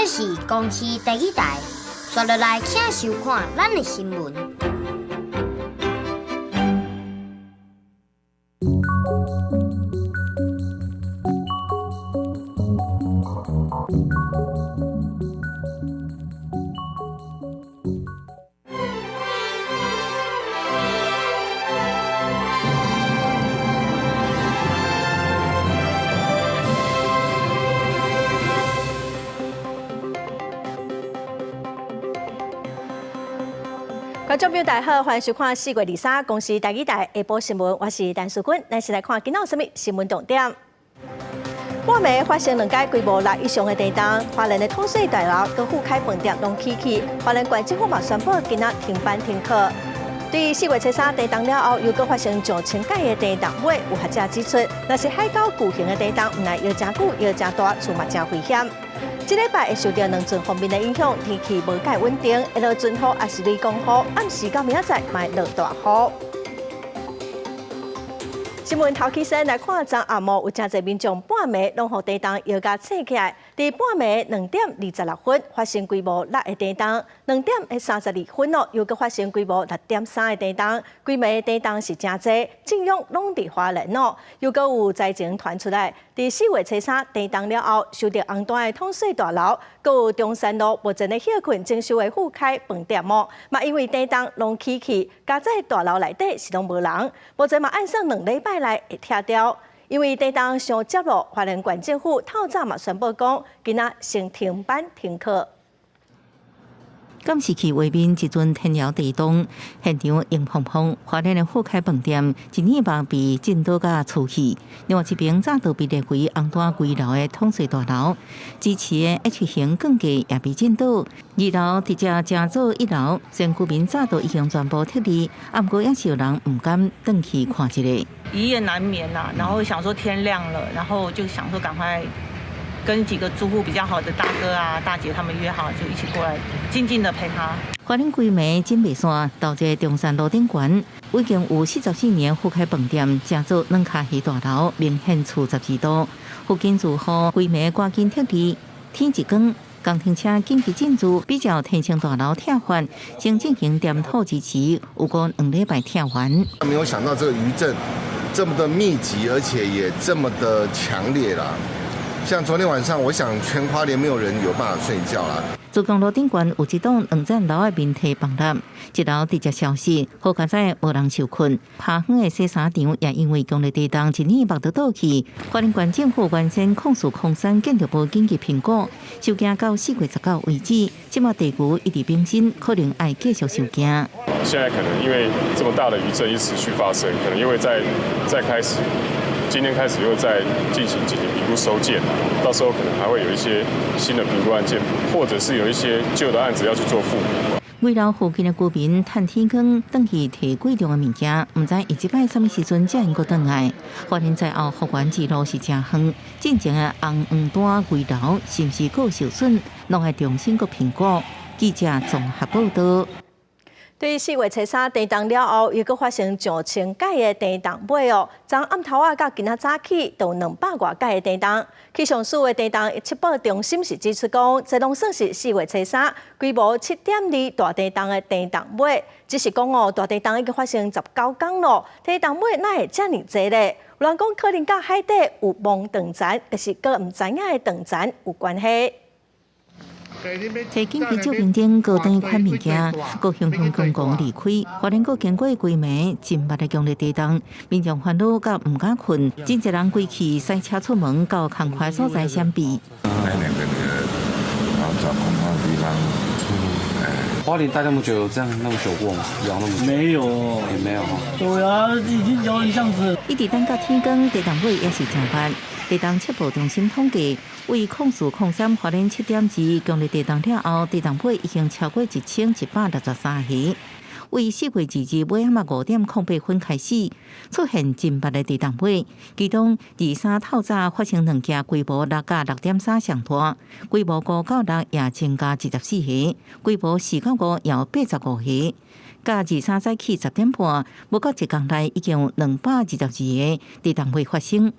這是公視第一台，紲落來請收看咱的新聞。觀眾朋友大家好，歡迎收看4月23公視台語台下晡新聞，我是陳淑君。咱先來看今仔有啥物新聞重點。半暝發生兩擺規模六以上的地動，花蓮的統帥大樓佮富凱飯店攏起去，花蓮縣政府嘛宣布今仔停班停課。對4月初三地動了後，又閣發生上千擺的地動尾，有學者指出，若是海溝巨型的地動，毋但搖誠久、搖誠大，厝嘛誠危險。這禮拜會受著兩陣鋒面的影響，天氣無蓋穩定，會落陣雨抑是雷公雨，暗時到明仔載嘛會落大雨。新聞頭起先來看，昨暗暝有誠濟民眾半暝攏予地動搖共醒起來。佇半暝2點26分發生規模六的地動，2點32分哦，又閣發生規模6.3的地動，規模地動是誠濟，震央攏佇花蓮哦。又閣有災情傳出來，佇4月初三地動了後，受著紅單的統帥大樓，閣有中山路目前咧歇睏整修的富凱飯店哦，嘛因為地動攏起去，佳哉大樓內底是攏無人，目前嘛按算兩禮拜內會拆掉。因為地動傷捷咯，花蓮縣政府透早嘛宣布講，今仔先停班停課。監視器畫面一陣天搖地動，現場硬碰碰，花蓮的富凱飯店一耳目被震倒甲出去。另外一邊早就被列為紅單歸樓的統帥大樓，支持的 H 型鋼架也被震倒。二樓直接成做一樓，雖然居民早就已經全部撤離，啊，毋過也是有人毋敢轉去看一下。一夜難眠啦，然後想說天亮了，然後就想說趕快跟幾個住戶比較好的大哥啊、大姐他們約好，就一起過來靜靜的陪他。花蓮規暝震袂散，到這中山路頂懸，已經有44年富凱飯店，成做軟跤魚大樓，明顯厝12度。附近住戶規暝趕緊撤離，天一光，工程車緊急進駐，比照天星大樓拆法，先進行墊土支持，有過2禮拜拆完。沒有想到這個餘震這麼的密集，而且也這麼的強烈啦。像昨天晚上，我想全花蓮沒有人有辦法睡覺啦。自強路頂懸有一棟兩層樓的面體崩塌，一樓直接消失，好佳哉無人受困。拍遠的洗衫場也因為強烈地動，一耳目都倒去。花蓮縣政府原先04/03建築部緊急評估，收驚到4月19為止，這馬地球一直變新，可能愛繼續受驚。現在可能因為這麼大的餘震一持續發生，可能因為再開始。今天開始又再進行緊急評估收件，到時候可能還會有一些新的評估案件，或者是有一些舊的案子要去做復估。危樓附近的居民趁天光轉去提貴重的物件，毋知伊這擺啥物時陣才會閣轉來。花蓮災後復原之路是誠遠，進前的紅黃單危樓是毋是閣受損，攏愛重新閣評估。記者綜合報道。對4月初三地動了後，又閣發生上千擺的地動尾哦。昨暗頭仔到今仔早起，都有200外擺的地動。氣象署的地動測報中心是指出講，這攏算是4月初三規模7.2大地動的地動尾。只是講哦，大地動已經發生19工咯，地動尾哪會遮爾濟咧？有人講可能佮海底有無斷層，就是閣毋知影的斷層有關係。提緊急救兵頂高端款物件，閣雄雄公公離開，花蓮閣經過規暝真密的強烈地動，民眾煩惱佮毋敢睏，真濟人規氣駛車出門到空曠所在閃避。那兩個女兒，然後找空曠的地方。花蓮待那麼久，有這樣那麼久過嗎？搖那麼久？沒有，也沒有哈。對啊，已經搖一下子。一直等到天光，地動尾也是誠慢。地動測報中心統計，為04/03花蓮7.2強烈地動了後，地動尾已經超過1163個。為4月2日尾仔5點08分開始出現真密的地動尾，其中23透早發生兩件規模6佮6.3上大，規模5到6也增加24個，規模4到5也有85個。佮23早起10點半，無夠一工內已經有222個地動尾發生。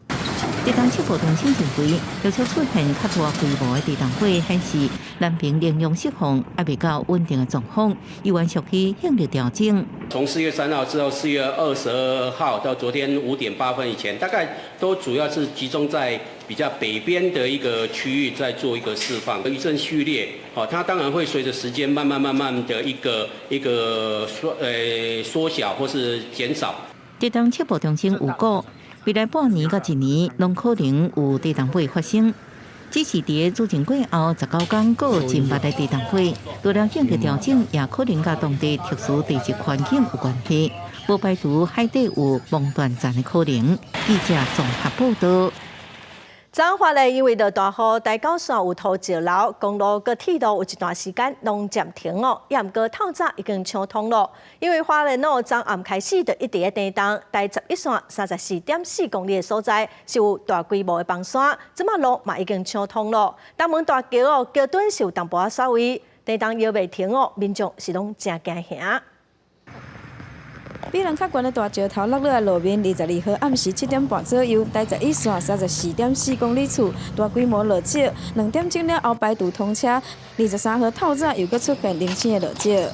地動測報中心認為，若出現較大規模的地動火，顯示南平能量釋放猶未到穩定的狀況，猶原屬於應力調整。從4月3號之後，4月22號到昨天5點8分以前，大概都主要是集中在比較北邊的一個區域在做一個釋放。餘震序列，哦，它當然會隨着時間慢慢慢慢的一個一個縮小或是減少。地動測報中心預估，未來半年到一年，攏可能有地動火發生。只是佇主震過後19天，閣有真密的地動火，除了應力調整，也可能佮當地特殊地質環境有關係，無排除海底有崩斷層的可能。記者綜合報道。昨昏咧，因為落大雨，台九線有土石流，公路佮鐵路有一段時間攏暫停哦。也毋過透早已經暢通咯。因為花蓮哦，昨暗開始就一直咧地動，台十一線34.4公里的所在是有大規模的崩山，這馬路嘛已經暢通咯。東門大橋哦，橋墩是有淡薄仔徙位，地動搖袂停哦，民眾是攏誠驚嚇。比人較懸的大石頭落落來路面，22號暗時7點半左右，台十一線34.4公里處大規模落石，2點鐘了後排除通車。23號透早又閣出現零星的落石。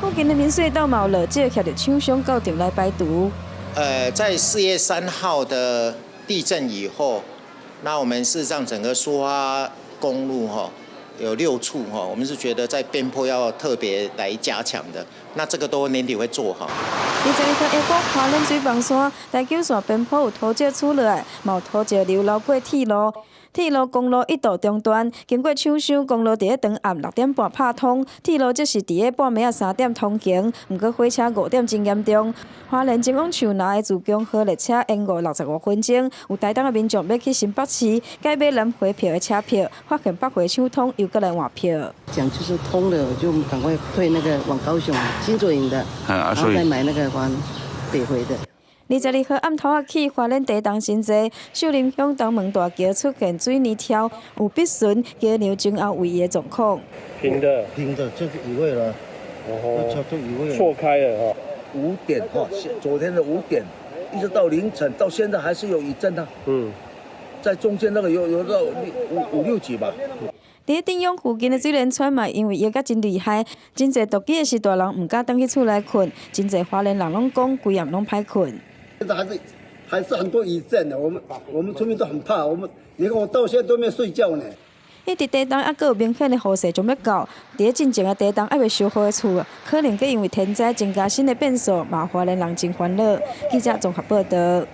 附近的明隧道嘛有落石，協助廠商到場來排除。在4月3號的地震以後，那我們事實上整個蘇花公路哈，有六處哈，我們是覺得在邊坡要特別來加強的，那這個都年底會做好。22號下晡，花蓮水崩山台九線邊坡有土石出落來，嘛有土石流流過鐵路，鐵路公路一度中斷，經過搶修，公路佇咧當暗6點半拍通，鐵路則是佇咧半暝仔3點通行。毋過火車誤點真嚴重，花蓮前往樹林的自強號列車延誤65分鐘，有台東的民眾欲去新北市改買南迴票的車票，發現北迴搶通又閣來換票。講就是通了，就趕快退那個往高雄新左營的，然後再買那個往北迴的。22號暗頭仔起，花蓮地動真濟，秀林鄉東門大橋出現水泥柱，有筆順橋梁前後位移的狀況。平的，平的，就是移位了，哦，就移位了，錯開了哈。5點哈，昨天的五點，一直到凌晨，到現在還是有餘震啊。在中間那個有到五六級吧。佇鎮永附近的水璉村嘛，因為搖甲真厲害，真濟獨居的序大人毋敢轉去厝內睏，真濟花蓮人攏講規暗攏歹睏。現在還是很多餘震的，我們村民都很怕，我們你看我到現在都沒睡覺呢。一直地動，猶閣有明顯的雨勢將欲到，佇咧進前的地動猶未修好的厝，可能閣因為天災增加新的變數，嘛花蓮人真煩惱。記者綜合報道。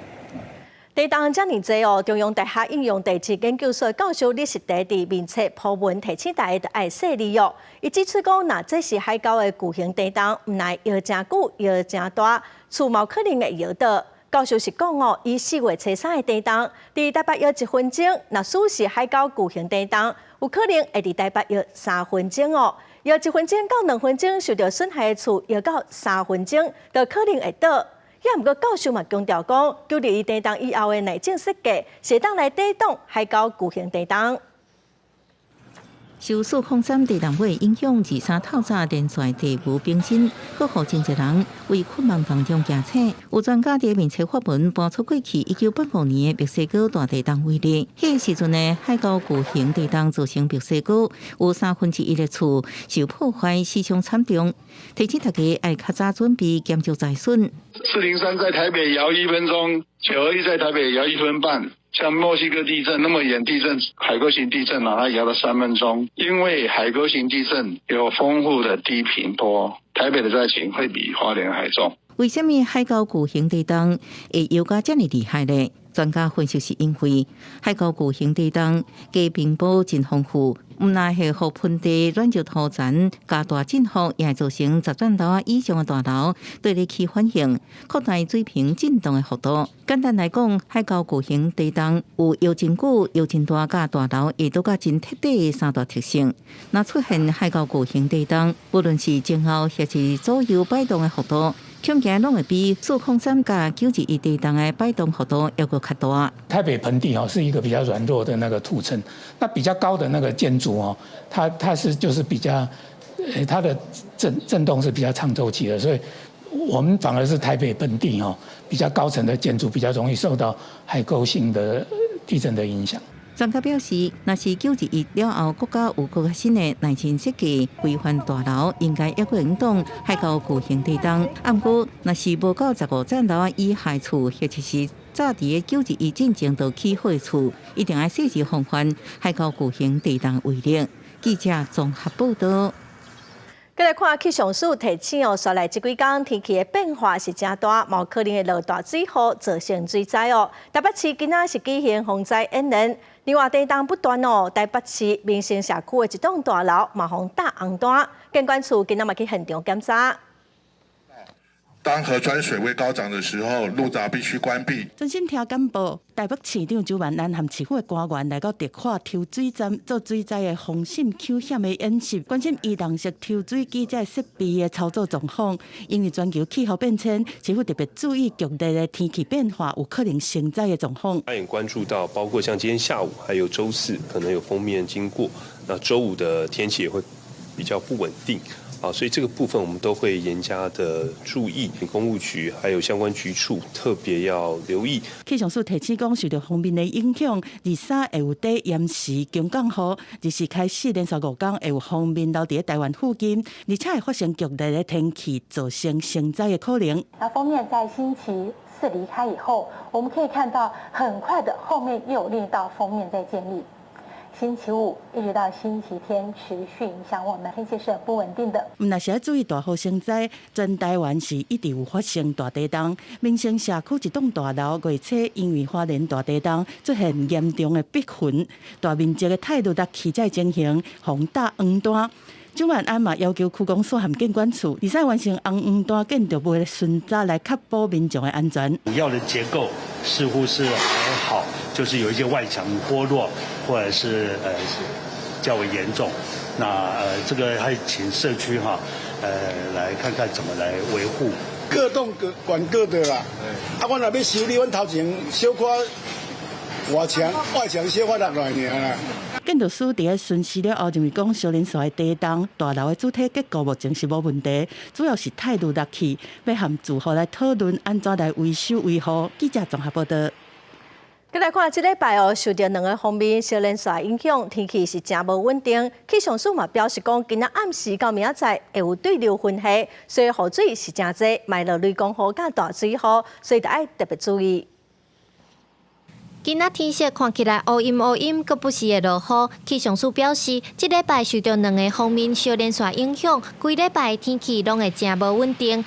地動遮爾濟哦，中央大學應用地質研究所教授李石第佇面冊鋪文提醒大家愛細膩哦。伊指出講，若這是海溝的巨型地動，毋但搖誠久、搖誠大，厝嘛可能會搖倒。教授是講哦，以4月初3的地動，佇台北搖1分鐘，若屬是海溝巨型地動，有可能會佇台北搖3分鐘哦。搖1分鐘到2分鐘受著損害的厝，搖到3分鐘，就可能會倒。也毋過教授嘛強調講，9·21地動以後的耐震設計，是會當來抵擋海溝巨型地動。受403地動火影響，23透早連續地舞冰心，閣予真濟人為困夢當中驚醒。有專家佇面冊發文，搬出過去1985年的墨西哥大地動為例，彼個時陣的海溝巨型地動造成墨西哥有1/3的厝受破壞，死傷慘重。提醒大家愛較早準備，減少災損。 403在台北搖1分鐘，9·21在台北搖1分半。像墨西哥地震那麼遠地震，海溝型地震啊，它搖了3分鐘。因為海溝型地震有豐富的低頻波，台北的災情會比花蓮還重。為什麼海溝巨型地動會搖甲遮爾厲害呢？專家分析是因為海溝巨型地動低頻波真豐富，毋但會予盆地軟弱塗層加大振幅，也會造成10層樓以上的大樓對咧起反應，擴大水平震動的幅度。簡單來講，海溝巨型地動有搖真久、搖真大、佮大樓會倒甲真徹底的三大特性。若出現海溝巨型地動，無論是前後抑是左右擺動的幅度，恐驚攏會比403佮9·21地動的擺動幅度猶閣較大。台北盆地哦是一個比較軟弱的那個土層，那比較高的那個建築哦，它是就是比較，它的震動是比較長週期的，所以我們反而是台北本地哦，比較高層的建築比較容易受到海溝型的地震的影響。專家表示，若是9·21了後，國家有閣較新的耐震設計規範大樓，應該猶閣會當海溝巨型地動。啊，毋過若是無夠15層樓以下厝，或者是早佇9·21進前就起好的厝，一定愛細緻防範海溝巨型地動威力。記者綜合報道。閣來看氣象署提醒哦，紲來這幾工天氣的變化是誠大，嘛有可能會落大水雨，造成水災哦。台北市今仔是舉行防災演練，另外地動不斷哦，台北市民生社區的一棟大樓嘛予打紅單，建管處今仔嘛去現場檢查。當河川水位高漲的時候，路閘必須關閉。專心聽簡報，台北市長蔣萬安和市府的官員來到迪化抽水站做水災的防汛搶險的演習，關心移動式抽水機這設備的操作狀況。因為全球氣候變遷，市府特別注意劇烈的天氣變化有可能成災的狀況。他也關注到，包括像今天下午還有週四可能有鋒面經過，那週五的天氣也會比較不穩定。啊，所以這個部分我們都會嚴加的注意，工務局還有相關局處特別要留意。氣象署提醒講，受著鋒面的影響，23會有短延時強降雨，24開始連續5天會有鋒面留佇台灣附近，而且會發生劇烈的天氣，造成成災的可能。那鋒面在星期四離開以後，我們可以看到很快的後面又有另一道鋒面在建立。星期五一直到星期天持續影響我們，天氣是很不穩定的。毋但是愛注意大雨成災，全台灣是一直有發生大地動。民生社區一棟大樓月初因為花蓮大地動出現嚴重的壁痕，大面積的泰勒落去這情形，予打黃單。蔣萬安嘛要求區公所和建管處，23完成紅黃單建築物的巡查，來確保民眾的安全。主要的結構似乎是還好，就是有一些外牆剝落，或者是較為嚴重。那這個還請社區哈，來看看怎麼來維護。各棟各管各的啦。啊，阮若欲修理，阮頭前小可外牆小可落來爾啦。建築師佇咧巡視了後，認為講相連紲的地動大樓的主體結構目前是無問題，主要是泰勒落去，欲和住戶來討論按怎來維修維護。記者綜合報道。閣來看，這禮拜哦，受著兩个鋒面相連紲影響，天氣是誠無穩定。氣象署嘛表示講，今仔暗時到明仔載會有對流雲系，所以雨水是誠濟，嘛落雷公雨佮大水雨，所以著愛特別注意。今仔天色看起來烏陰烏陰，閣不時會落雨。氣象署表示，這禮拜受著兩个鋒面相連紲影響，規禮拜天氣攏會誠無穩定，雨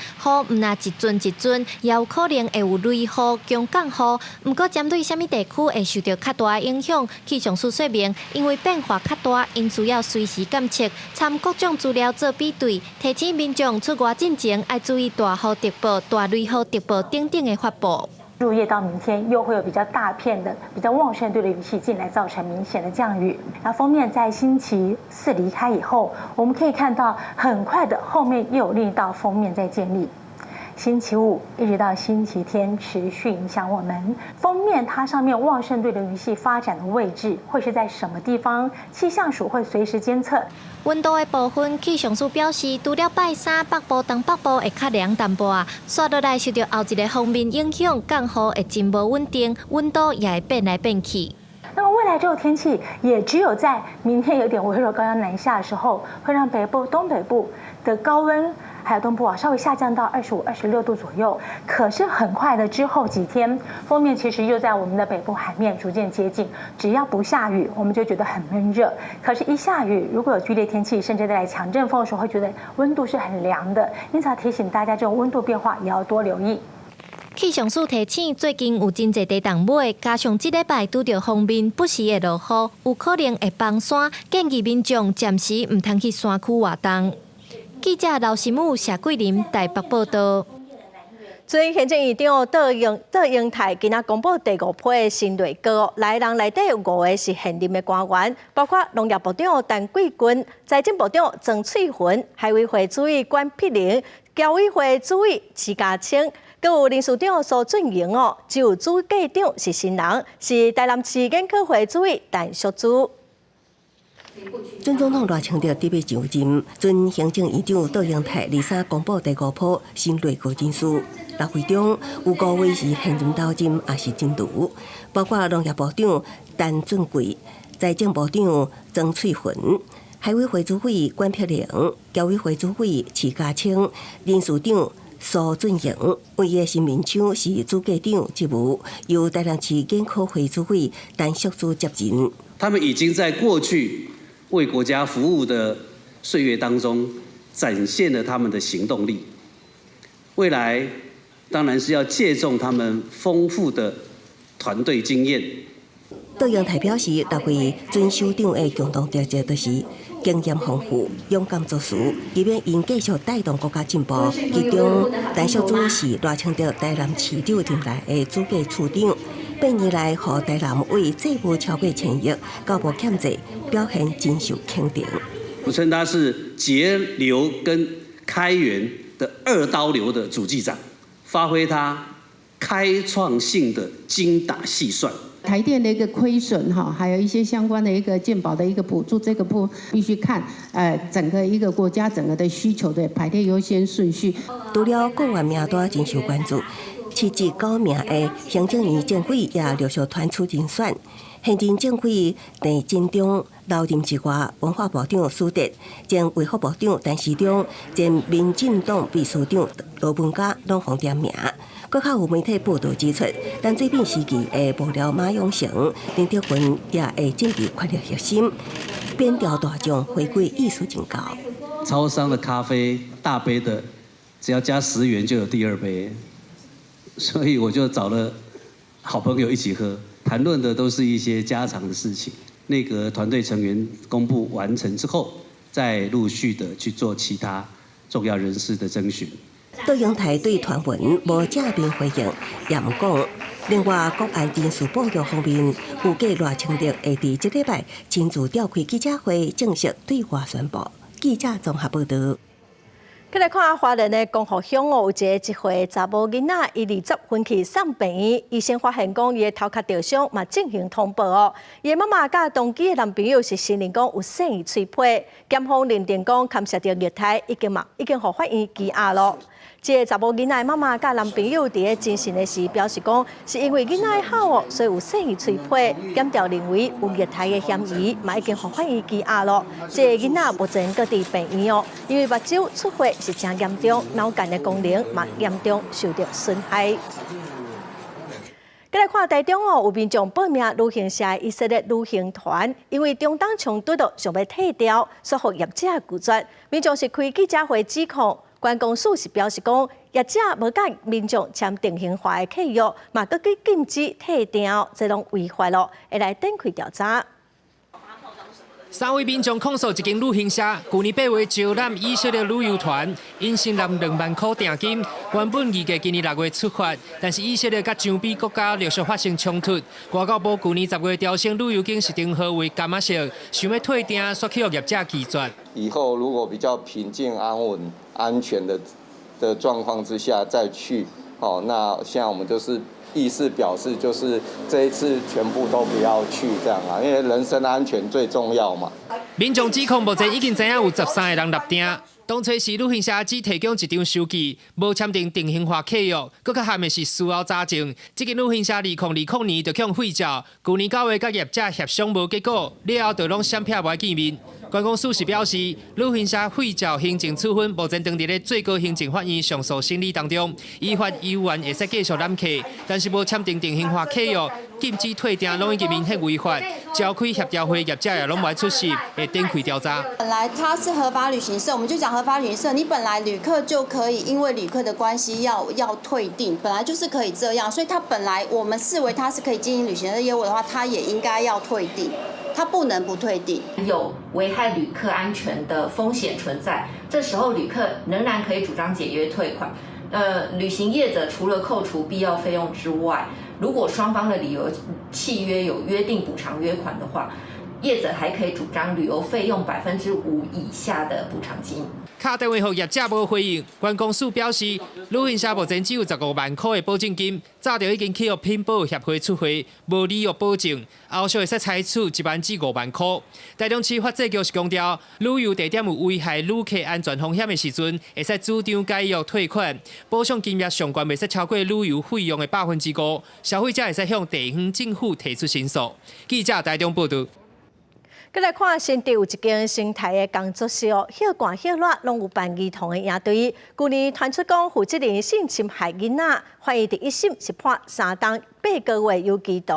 毋但一陣一陣，也有可能會有雷雨、強降雨。毋過，針對啥物地區會受著較大影響，氣象署說明，因為變化較大，𪜶需要隨時監測，參各種資料做比對，提醒民眾出外進前愛注意大雨特報、大雷雨特報等等的發布。入夜到明天，又會有比較大片的、比較旺盛對流雲系進來，造成明顯的降雨。那鋒面在星期四離開以後，我們可以看到很快的後面又有另一道鋒面在建立。星期五一直到星期天持續影響我們。鋒面它上面旺盛對流雲系發展的位置會是在什麼地方？氣象署會隨時監測。溫度的部分，氣象署表示，除了拜三北部、東北部會較涼淡薄仔，紲落來受著後一个鋒面影響，降雨會真無穩定，溫度也會變來變去。那麼未來這個天氣也只有在明天有點微弱高壓南下的時候，會讓北部、東北部的高溫還有東部啊稍微下降到25、26度左右。可是很快的之後幾天，鋒面其實又在我們的北部海面逐漸接近。只要不下雨，我們就覺得很悶熱。可是，一下雨，如果有劇烈天氣，甚至帶來強陣風的時候，會覺得溫度是很涼的。因此要提醒大家，這種溫度變化也要多留意。氣象署提醒，最近有真濟地動尾，加上這禮拜拄著鋒面不時會落雨，有可能會崩山，建議民眾暫時毋通去山區活動。記者劉新武、謝桂林台北報道。最近行政院長杜英泰今仔公布第五批的新內閣，來人內底有五个是現任的官員，包括農業部長陳貴君、財政部長曾翠雲、海委會主委管碧玲、僑委會主委徐家清，閣有人事長蘇俊榮哦，只有主計長是新人，是台南市研考會主委陳淑珠。準總統賴清德準備上任，準行政院長卓榮泰23公布第五波新內閣人事，六位中有五位是現任頭任，也是真女，包括農業部長陳俊貴、財政部長曾翠雲、海委會主委管碧玲、僑委會主委徐佳青、人事長蘇俊榮。唯一新面孔是主計長職務，由台南市眼科會主委陳淑珠接任。他們已經在過去為國家服務的歲月當中，展現了他們的行動力。未來當然是要借重他們豐富的團隊經驗。卓榮泰表示，六位準首長的共同特質就是經驗豐富、勇敢做事，希望𪜶繼續帶動國家進步。其中，陳淑珠是賴清德台南市長任內的主計處長，8年來，予台南為債務超過千億，到無欠債，表現真受肯定。我稱他是節流跟開源的二刀流的主計長，發揮他開創性的精打細算。台電的一個虧損哈，還有一些相關的一個健保的一個補助，這個部分必須看，整個一個國家整個的需求的排列優先順序。除了閣員名單真受關注，七至九名的行政院政委也陸續傳出人選。現任政委鄭振中留任之外，文化部長蘇德、前衛福部長陳時中、前民進黨秘書長羅文嘉攏予點名。閣較有媒體報導指出，陳水扁時期的幕僚馬永成、林德雲也會進入權力核心，扁調大將回歸意思真高。超商的咖啡大杯的，只要加10元就有第二杯，所以我就找了好朋友一起喝，談論的都是一些家常的事情。內閣團隊成員公布完成之後，再陸續的去做其他重要人士的徵詢。卓榮泰對傳聞無正面回應，也毋講。另外，國安人事布局方面，預計賴清德會佇這禮拜親自召開記者會，正式對外宣布。記者綜合報導。去來看花蓮的光復鄉哦，有一个1歲查某囡仔，伊20分去送病院，醫生發現講伊的頭殼著傷，嘛進行通報哦。伊的媽媽佮同機的男朋友是承認講有擤伊喙皮，檢方認定講牽涉著虐待，已經嘛已經予法院羈押咯。這个查某囡仔的媽媽佮男朋友佇咧偵訊的時表示講，是因為囡仔吼哦，所以有擤伊喙皮，檢調認為有虐待的嫌疑，嘛已經予法院羈押咯。這个囡仔目前閣佇病院哦，因為目睭出血是誠嚴重，腦幹的功能嘛嚴重受著損害。再來看台中哦，有民眾報名旅行社以色列旅行團，因為中東衝突都想欲退掉，煞予業者拒絕。民眾是開記者會指控，觀光署是表示講，業者無佮民眾簽定型化的契約，嘛閣去禁止退訂，這攏違法咯，會來展開調查。三位民眾控訴一間旅行社，舊年8月招攬以色列旅遊團，𪜶先納2萬箍訂金，原本預計今年6月出發，但是以色列佮周邊國家陸續發生衝突，外交部舊年10月調升旅遊警示燈號為柑仔色，想欲退訂，煞去予業者拒絕。以後如果比較平靜、安穩、安全的狀況之下再去，哦，那現在我們就是意思表示，就是這一次全部都不要去這樣啊，因為人身安全最重要嘛。民眾指控，目前已經知影有13個人納訂。當初時旅行社只提供一張收據，無簽訂定型化契約，閣較譀的是事後查證，這間旅行社2020年就予廢照，舊年9月佮業者協商無結果，了後就攏閃避無愛見面。觀光署是表示，旅行社廢照行政處分目前當佇咧最高行政法院上訴審理當中，依法有權會使繼續攬客，但是無簽訂定型化契約，禁止退訂，攏已經明顯違法。召開協調會，業者也攏無愛出席，會展開調查。本來他是合法旅行社，我們就講合法旅行社，你本來旅客就可以因為旅客的關係要退訂，本來就是可以這樣，所以他本來我們視為他是可以經營旅行社業務的話，他也應該要退訂。他不能不退訂。有危害旅客安全的風險存在，這時候旅客仍然可以主張解約退款。旅行業者除了扣除必要費用之外，如果雙方的旅遊契約有約定補償約款的話，業者還可以主張旅遊費用5%以下的補償金。敲電話予業者無回應，觀光署表示，旅行社目前只有15萬塊的保證金，早就已經去予品保協會出貨，無履約保證，後續會使採取1萬至5萬塊。台中市法制局是強調，旅遊地點有危害旅客安全風險的時陣，會使主張解約退款，補償金額上懸袂使超過旅遊費用的5%，消費者會使向地方政府提出申訴。記者台中報導。閣來看新竹有一間生態的工作室哦，歇寒歇熱攏有辦兒童的營隊。舊年傳出講負責人性侵害囡仔，法院佇一審是判3冬8個月有期徒。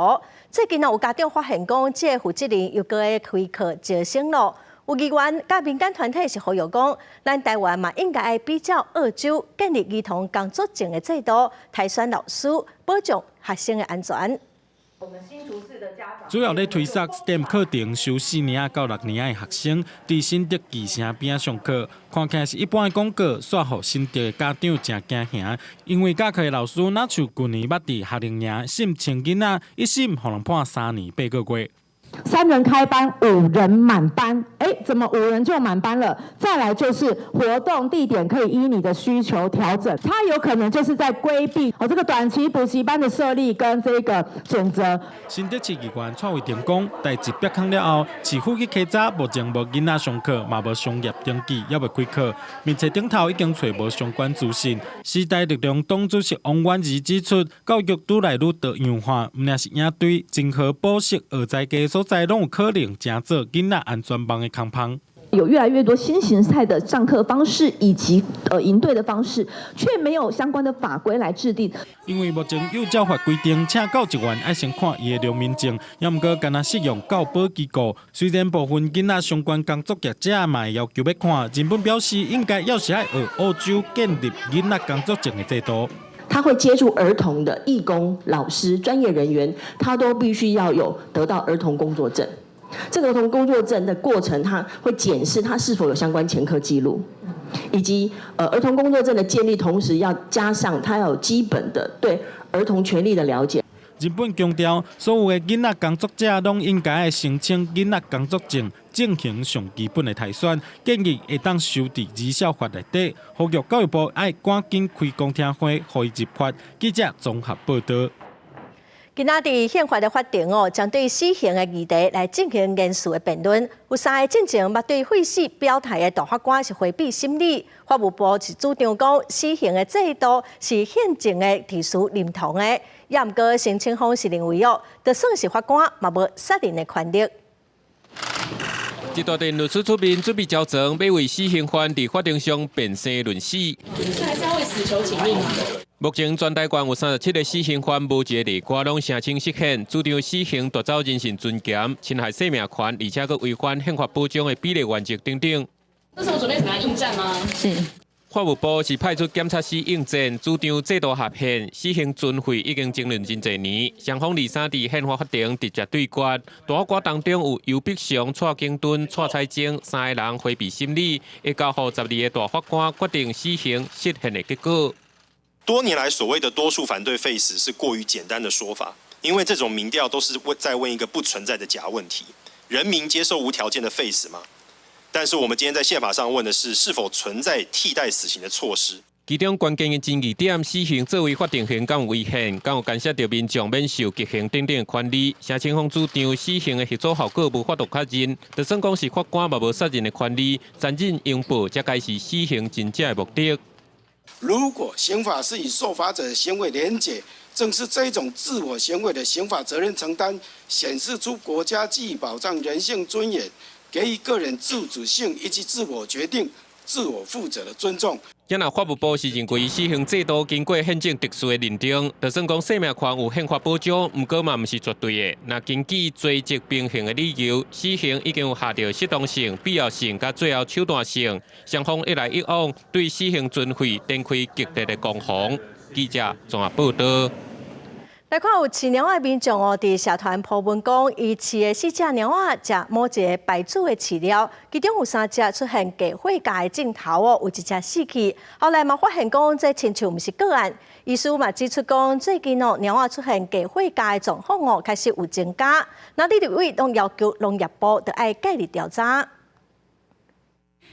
最近有家長發現講，這個負責人又閣咧開課招生囉。有議員佮民間團體是呼籲講，咱台灣嘛應該愛比照澳洲建立兒童工作證的制度，篩選老師，保障學生的安全。主要咧推捒 STEM 課程，收4年到6年的學生，佇新竹巨城邊仔上課，看起來是一般的廣告，煞予新竹的家長誠驚嚇，因為教課的老師若像舊年捌佇夏令營性侵囡仔，一審予人判3年8個月。 3人開班，5人滿班，哎，怎麼5人就滿班了？再來就是活動地點可以依你的需求調整，他有可能就是在規避哦這個短期補習班的設立跟這個準則。新竹市議員蔡惟忠講，代誌煏空了後，市府去稽查，目前無囡仔上課，嘛無商業登記，猶未開課。面冊頂頭已經揣無相關資訊。時代力量黨主席王婉儀指出，教育愈來愈多樣化，毋但是營隊、綜合補習、學在家所在，攏有可能成做囡仔安全網的空縫。有越來越多新形態的上課方式以及營隊的方式，卻沒有相關的法規來制定。因為目前幼教法規定，請教職員愛先看伊的良民證，猶毋過干焦適用教保機構。雖然部分囡仔相關工作業者嘛會要求欲看，日本表示應該猶是愛學澳洲建立囡仔工作證的制度。他會接觸兒童的義工、老師、專業人員，他都必須要有得到兒童工作證。這個兒童工作證的過程，他會檢視他是否有相關前科記錄，以及兒童工作證的建立，同時要加上他要有基本的對兒童權利的了解。日本強調，所有的囡仔工作者攏應該愛申請囡仔工作證，進行上基本的篩選，建議會當修佇兒少法內底，呼籲教育部愛趕緊開公聽會，予伊入法。記者綜合報導。今仔佇憲法的法庭哦，針對死刑的議題來進行嚴肅的辯論。有三个進前捌對廢死表態的大法官是迴避審理，法務部是主張講死刑的制度是憲政的秩序認同的。也毋過陳清峰是認為哦，就算是法官嘛無殺人的權力。一大陣律師出面準備交證，欲為死刑犯佇法庭上辯生論死。現在是要為死囚請命嗎？目前全台灣有37個死刑犯，無一个例外攏聲稱釋憲，主張死刑奪走人性尊嚴、侵害生命權，而且閣違反憲法保障的比例原則等等。這是我準備怎麼樣應戰嗎？是。法務部是派出檢察司應戰，主張制度合憲，死刑存廢已經爭論真濟年。雙方二三佇憲法法庭直接對決，大法官當中有游碧祥、蔡景敦、蔡彩晶三个人迴避審理，會交予12個大法官決定死刑釋憲的結果。多年來所謂的多數反對廢死是過於簡單的說法，因為這種民調都是問在問一個不存在的假問題：人民接受無條件的廢死嗎？但是我們今天在憲法上問的是，是否存在替代死刑的措施？其中關鍵的爭議點，死刑作為法定刑，敢有違憲？敢有干涉著民眾免受極刑等等的權利？謝清鳳主張死刑的嚇阻效果無法度確認，就算講是法官嘛無殺人的權利，殘忍用暴才該是死刑真正的目的。如果刑法是與受罰者行為連結，正是這種自我行為的刑法責任承擔，顯示出國家既保障人性尊嚴，給予個人自主性以及自我決定、自我負責的尊重。這若法務部是認為死刑制度經過憲政秩序的認定，就算講生命權有憲法保障，毋過嘛毋是絕對的。若根據罪責平衡的理由，死刑已經有下著適當性、必要性佮最後手段性，雙方一來一往，對死刑存廢展開激烈的攻防。記者綜合報導。來看有飼貓仔的民眾哦，佇社團 po 文講，伊飼的四隻貓仔食某一个牌子的飼料，其中有三隻出現低血鉀的症頭哦，有一隻死去。後來嘛發現講，這親像毋是個案。醫師嘛指出講，最近哦，貓仔出現低血鉀的狀況哦，開始有增加。那立委攏要求農業部著愛介入調查。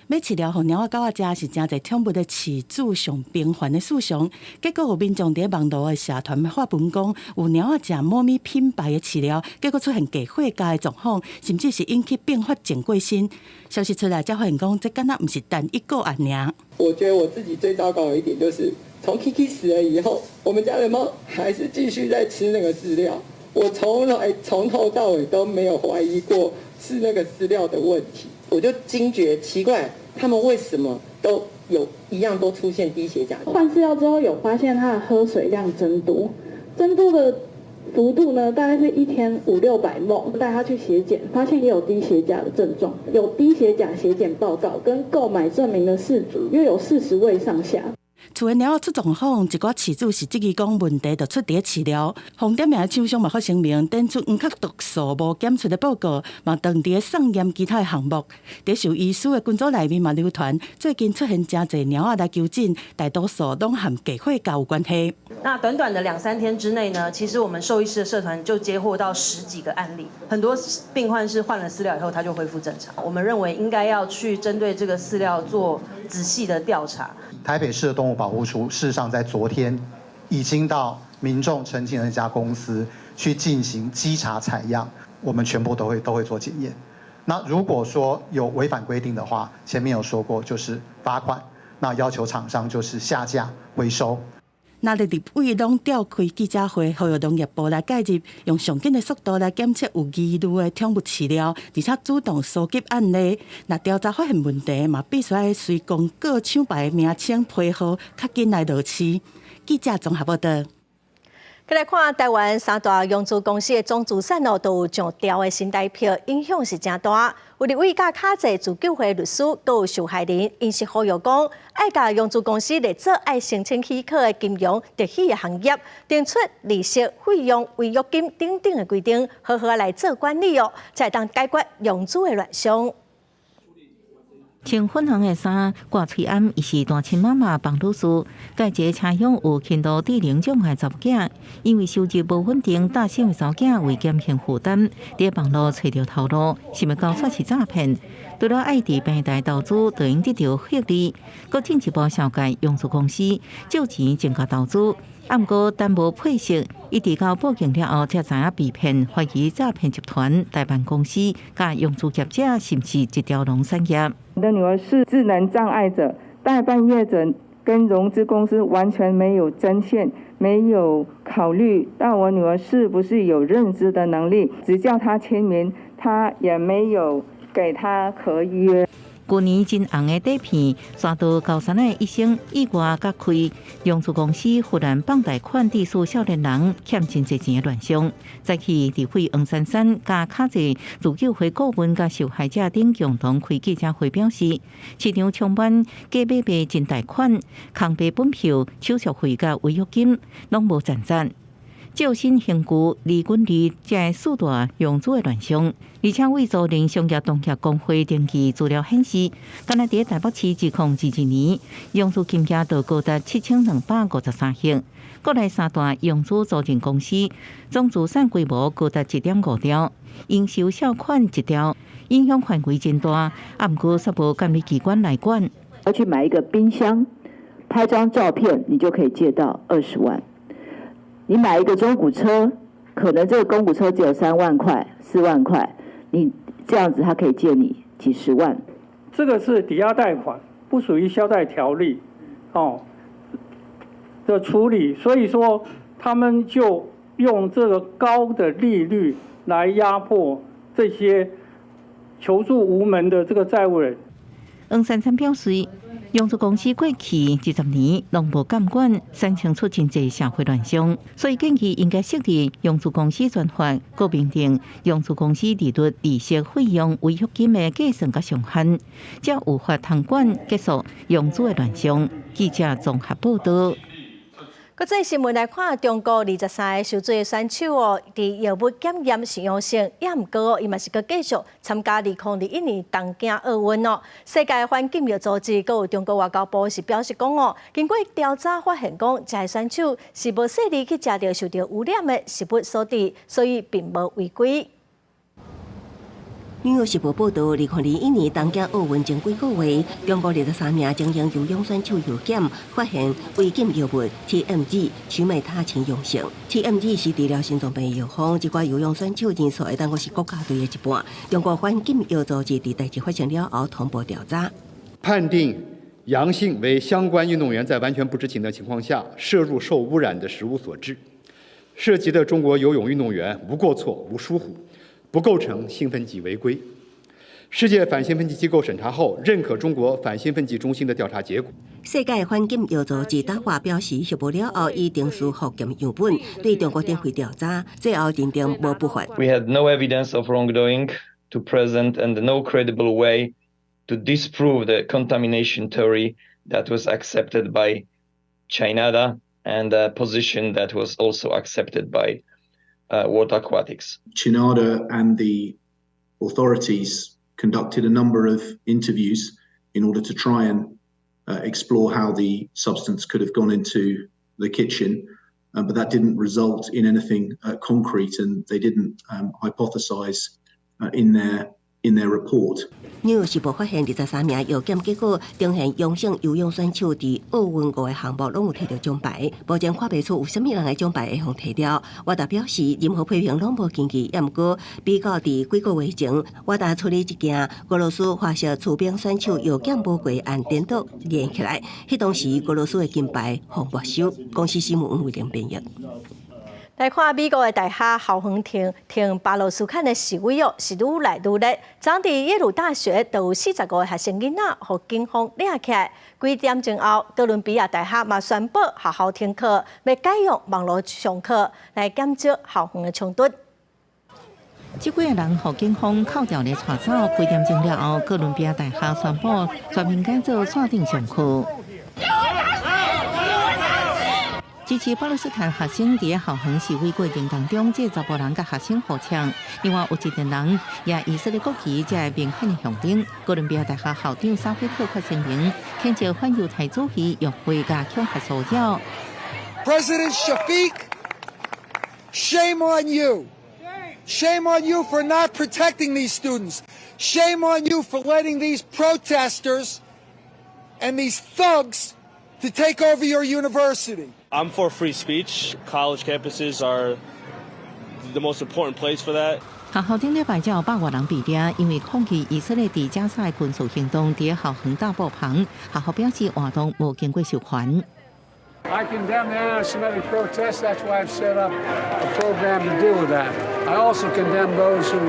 買飼料予貓仔狗仔食是誠濟寵物的飼主上頻繁的事項。結果有民眾佇網路的社團發文講，有貓仔食某物品牌的飼料，結果出現低血鉀的狀況，甚至是引起併發症過身。消息出來才發現講，這敢若毋是單一個案爾。我覺得我自己最糟糕的一點就是，從 Kiki 死了以後，我們家的貓還是繼續在吃那個飼料。我從來從頭到尾都沒有懷疑過是那個飼料的問題。我就驚覺奇怪，他們為什麼都有一樣都出現低血鉀？換飼料之後有發現它的喝水量增多，增多的幅度呢，大概是一天五六百 ml。帶他去血檢，發現也有低血鉀的症狀，有低血鉀血檢報告跟購買證明的飼主約有40位上下。厝的貓仔出狀況，一寡飼主是質疑講問題就出佇飼料。紅點名的廠商嘛發聲明，展出黃殼毒素無檢出的報告，嘛當佇送驗其他的項目。佇獸醫師的群組內面嘛流傳，最近出現誠濟貓仔來求診，大多數攏和低血鉀有關係。那短短的兩三天之內呢，其實我們獸醫師的社團就接獲到十幾個案例，很多病患是換了飼料以後，他就恢復正常。我們認為應該要去針對這個飼料做仔細的調查。台北市的動物保護處事實上在昨天已經到民眾陳情的那家公司去進行稽查採樣，我們全部都會做檢驗。那如果說有違反規定的話，前面有說過就是罰款，那要求廠商就是下架回收。那立委攏召開記者會，呼籲農業部來介入，用上緊的速度來檢測有疑慮的寵物飼料，而且主動搜集案例。若調查發現問題，嘛必須愛隨公告廠牌名稱、批號，較緊來落飼。記者綜合報道。來看台灣三大融資公司的總資產哦，都有上兆的新台票，影響是誠大。有立委佮較濟自救會律師，閣有受害人，𪜶是呼籲講，愛共融資公司列做愛申請許可的金融特許的行業，定出利息、費用、違約金等等的規定，好好來做管理哦，才會當解決融資的亂象。穿粉紅的衫，掛喙罨，伊是單親媽媽彭女士，佮一个車廂有輕度智能障礙查某囝，因為收入無穩定，搭生的查某囝為減輕負擔，佇網路揣著頭路，想袂到煞是詐騙。除了愛佇平台投資，就會得著獲利，閣進一步紹介融資公司借錢增加投資。啊，毋過擔無配息，一直到報警了後，才知影被騙，懷疑詐騙集團代辦公司佮融資業者是毋是一條龍產業。我的女兒是智能障礙者，代辦業者跟融資公司完全沒有徵信，沒有考慮到我女兒是不是有認知的能力，只叫她簽名，他也沒有給她合約。去年真紅的底片，刷到高山的醫生意外佮開融資公司忽然放貸款，致使少年人欠真濟錢的亂象。早起立委黃珊珊佮較濟自救會顧問佮受害者等共同開記者會表示，市場充滿假買賣真貸款、空白本票、手續費佮違約金，攏無賺賺。借新還舊、利滾利，這四大融資的亂象，而且為租賃商業同業公會登記資料顯示，敢若佇台北市2022年，融資金額就高達7253億。國內三大融資租賃公司總資產規模高達1.5兆，應收賬款1兆，影響範圍真大。啊，毋過煞無監理機關來管。要去買一個冰箱，拍張照片，你就可以借到20萬。你買一個中古車，可能這個中古車只有3萬塊、4萬塊，你這樣子他可以借你幾十萬。這個是抵押貸款，不屬於消債條例，哦的處理，所以說他們就用這個高的利率來壓迫這些求助無門的這個債務人。黃珊珊表示，融資公司過去20年攏無監管，產生出真濟社會亂象，所以建議應該設立融資公司專法，閣明定融資公司利率、利息、費用、違約金的計算佮上限，才有法通管結束融資的亂象。記者綜合報道。國際新聞來看，中國23個泅水選手哦，佇藥物檢驗是陽性，也毋過哦，伊嘛是閣繼續參加2021年東京奧運哦。世界反禁藥組織閣有中國外交部是表示講哦，經過調查發現講，這个選手是無細膩去食著受著污染的食物所致，所以並無違規。紐約時報報導，2021年東京奧運前幾個月，中國23名精英游泳選手藥檢發現違禁藥物 TMG 曲美他嗪陽性。TMG 是治療心臟病的藥方，這寡游泳選手人數會當閣是國家隊的一半。中國反禁藥組織佇代誌發生了後，通報調查，判定陽性為相關運動員在完全不知情的情況下攝入受污染的食物所致。涉及的中國游泳運動員無過錯、無疏忽。不構成興奮劑違規。世界反興奮劑機構審查後，認可中國反興奮劑中心的調查結果。世界反禁藥組織答話表示，核無了後以定時複檢樣本對中國展開調查，最後認定無不法。 We had no evidence of wrongdoing to present and no credible way to disprove the contamination theory that was accepted by CHINADA and a position that was also accepted by World Aquatics. CHINADA and the authorities conducted a number of interviews in order to try and explore how the substance could have gone into the kitchen, but that didn't result in anything concrete, and they didn't hypothesize in their report. 紐約時報發現23名藥檢結果呈現陽性游泳選手，佇奧運五个項目攏有提著獎牌，目前看袂出有啥物人的獎牌會予提掉。WADA 表示，任何批評攏無根據，也毋過比較佇幾個月前，WADA 處理一件俄羅斯滑雪滑冰選手藥檢無過案顛倒連起來，彼當時俄羅斯的金牌予沒收。公視新聞黃慧玲編譯。來看美國的大學校園挺挺巴勒斯坦的示威哦，是愈來愈熱。昨佇耶魯大學就有45個學生囡仔，予警方掠起來。幾點鐘後，哥倫比亞大學嘛宣布學校停課，欲改用網路上課來減少校園的衝突。這幾个人予警方銬牢咧帶走，幾點鐘了後，哥倫比亞大學宣布全面改做線頂上課。支持巴勒斯坦學生佇校園示威過程當中，這查埔人佮學生互嗆，另外有一群人舉以色列國旗，這是明顯的象徵。哥倫比亞大學校長沙菲克發聲明，譴責反猶太主義用火佮恐嚇騷擾。 President Shafik, shame on you. Shame on you for not protecting these students. Shame on you for letting these protesters and these thugs to take over your university. I'm for free speech. College campuses are the most important place for that. 學校頂禮拜才有百外人被掠，因為抗議以色列佇加沙的軍事行動，佇校園搭布棚。學校表示活動無經過授權。 I condemn the anti-Semitic protests. That's why I've set up a program to deal with that. I also condemn those who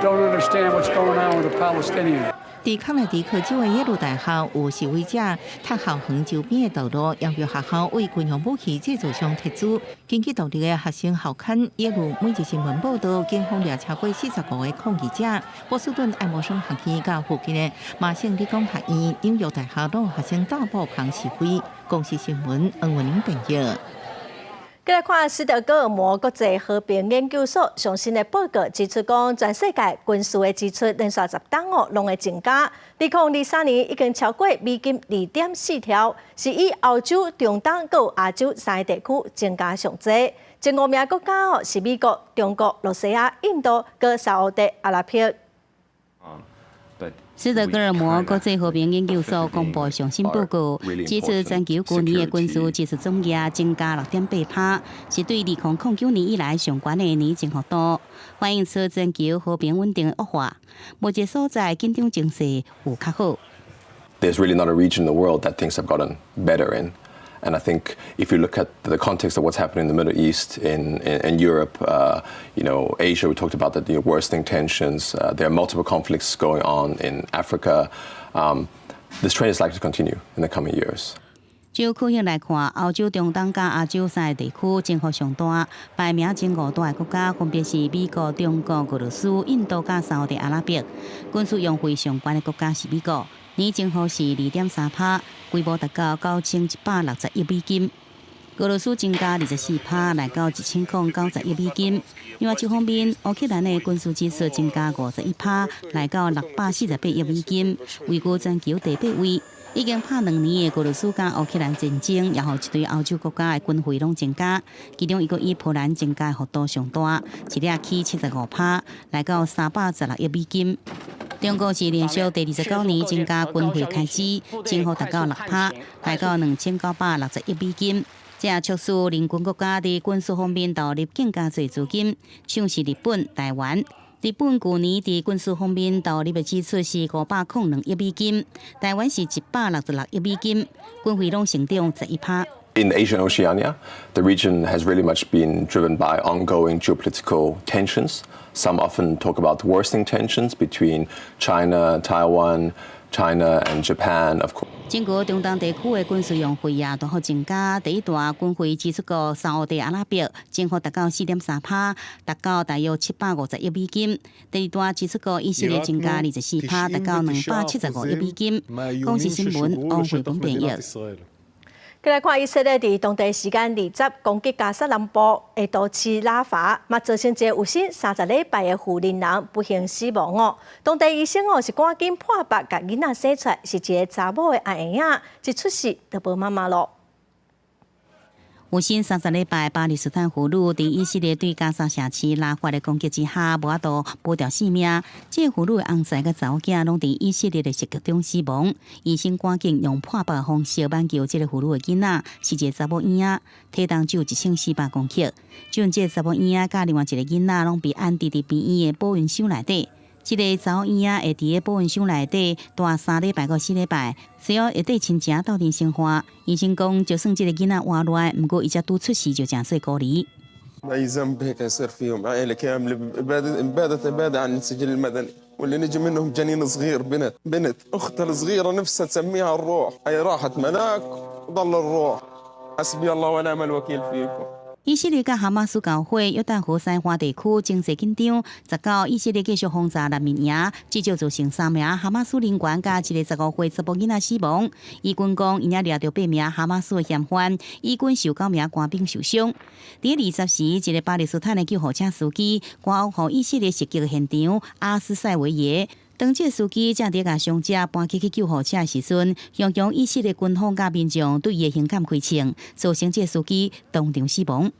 don't understand what's going on with the Palestinians. 佇康乃狄克州的耶魯大學有示威者，踏校園周邊的道路，要求學校為軍用武器製造商撤資。根據獨立的學生校刊《耶魯每日新聞》報導，警方掠超過45個抗議者。波士頓愛默生學院佮附近的麻省理工學院、紐約大學攏有學生搭布棚示威。公視新聞黃文玲編譯。繼來看斯德哥爾摩國際和平研究所上新的報告指出，講全世界軍事的支出連續10冬哦，攏會增加。2023年已經超過美金2.4兆，是以歐洲、中東佮亞洲三个地區增加上濟。前五名國家哦是美國、中國、羅西亞、印度佮沙烏地阿拉伯。斯德哥爾摩國際和平研究所公布上新報告，指出全球舊年的軍事支出總額增加6.8%，是對2009年以來上懸的年增幅度，反映出全球和平穩定的惡化。無一个所在緊張情勢有較好。 There's really not a region in the world that things have gotten better in. And I think if you look at the context of what's happening in the Middle East, in Europe, Asia, we talked about the worsening tensions. There are multiple conflicts going on in Africa. This trend is likely to continue in the coming years. 就區域來看，歐洲、中東佮亞洲三个地區增幅上大，排名前五大的國家分別是美國、中國、俄羅斯、印度佮沙烏地阿拉伯。軍事用費上懸的國家是美國，年增幅是2.3%，規模達到9160億美金。俄羅斯增加24%，來到1090億美金。另外一方面，烏克蘭的軍事支出增加51%，來到648億美金，位居全球第八位。已經拍2年的俄羅斯佮烏克蘭戰爭，也予一堆歐洲國家的軍費攏增加，其中一個以波蘭增加幅度上大，一掠起75%，來到316億美金。中國是連續第29年增加軍費開支，增幅達到6%，來到2960億美金。這也促使鄰近國家佇軍事方面投入更加濟資金，像是日本、台灣。日本舊年佇軍事方面投入的支出是502億美金，台灣是166億美金，軍費攏成長11%。 In Asia and Oceania, the region has really much been driven by ongoing geopolitical tensions. Some often talk about worsening tensions between China, Taiwan, China and Japan, of course. 整個中東地區的軍事用費也大幅增加。第一大軍費支出國沙烏地阿拉伯，增幅達到4.3%，達到大約750億美金。第二大支出國以色列增加24%，達到275億美金。公視新聞王慧文編譯。過來看以色列佇當地時間20攻擊加沙南部的都市拉法，嘛造成一個有身30禮拜的婦人不幸死亡哦。當地醫生哦是趕緊破腹共囡仔生出來，是一個查某的嬰仔，一出世就無媽媽囉。有身30禮拜巴勒斯坦婦女佇以色列對加沙城市拉法的攻擊之下，無法度保著性命。這個婦女的翁婿佮查某囝攏佇以色列的襲擊中死亡。醫生趕緊用破腹方式挽救這個婦女的囡仔，是一個查某嬰仔，體重只有1400公克。這個查某嬰仔佮另外一個囡仔攏被安置佇病院的保溫箱內底。這個查某嬰仔會佇個保溫箱內底蹛3禮拜到4禮拜，隨後會綴親情鬥陣生活。醫生講，就算這個囡仔活落來，毋過伊才拄出世就誠細孤兒。 أي ذنب هيك يصير فيهم عائلة كاملة إبادة إبادة إبادة عن السجل المدني، واللي نجي منهم جنين صغير، بنت بنت أختها الصغيرة نفسها تسميها الروح، هي راحت ملاك وضل الروح. حسبي الله ونعم الوكيل فيكم. 以色列佮哈馬斯交火，約旦河西岸地區情勢緊張。19以色列繼續轟炸難民營，至少造成三名哈馬斯人員佮一個15歲查某囡仔死亡。以軍講，𪜶掠著八名哈馬斯的嫌犯，以軍有九名官兵受傷。佇20時，一個巴勒斯坦的救護車司機趕往予以色列襲擊的現場阿斯塞維耶。當這個司機正佇共傷者搬起去救護車的時陣，雄雄以色列軍方佮民眾對伊的胸坎開槍，造成這個司機當場死亡。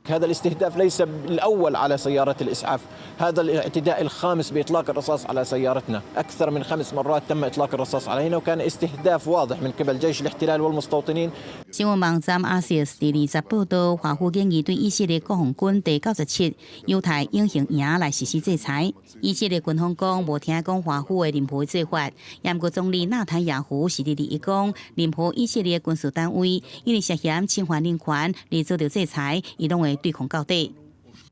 هذا الاستهداف ليس الأول على سيارة الإسعاف، هذا الاعتداء الخامس بإطلاق الرصاص على سيارتنا. أكثر من خمس مرات تم إطلاق الرصاص علينا، وكان استهداف واضح من قبل جيش الاحتلال والمستوطنين。新聞網站阿西斯佇20報道，華府建議對以色列國防軍第97猶太隱形營來實施制裁。以色列軍方講無聽講華府的任何做法，毋過總理納坦雅胡是佇21講，任何以色列軍事單位因為涉嫌侵犯人權而遭到制裁，伊攏會對抗到底。